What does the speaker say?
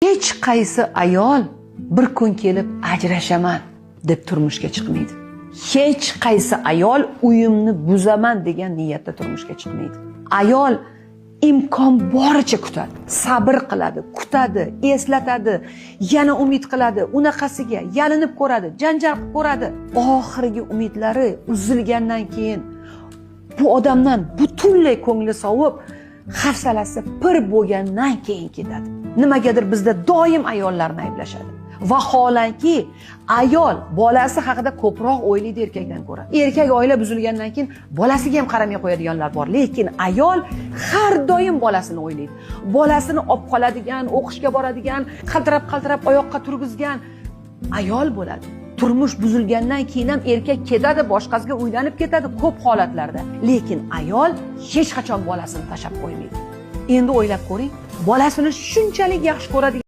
Hech qaysi ayol bir kun kelib ajrashaman deb turmushga chiqmaydi. Hech qaysi ayol uyimni buzaman degan niyatda turmushga chiqmaydi. Ayol imkon boricha kutadi, sabr qiladi, kutadi, eslatadi, yana umid qiladi, unaqasiga yalinib ko'radi, janjal qilib ko'radi. Oxirgi umidlari uzilgandan keyin bu odamdan butunlay ko'ngli sovib, hafsalasi pir bo'lgandan keyin ketadi. Nimagadir bizda doim ayollarni ayblashadi. Vaholanki ayol bolasi haqida ko'proq o'ylaydi erkakdan ko'ra. Erkak oila buzilgandan keyin bolasiga ham qaramay qo'yadiganlar bor, lekin ayol har doim bolasini o'ylaydi. Bolasini olib qoladigan, o'qishga boradigan, qaltirab-qaltirab oyoqqa turgizgan ayol bo'ladi. Turmush buzilgandan keyin ham erkak ketadi, boshqasiga uylanib ketadi ko'p holatlarda. Lekin ayol hech qachon bolasini tashlab qo'ymaydi. Endi o'ylab ko'ring, bolasini shunchalik yaxshi ko'radigan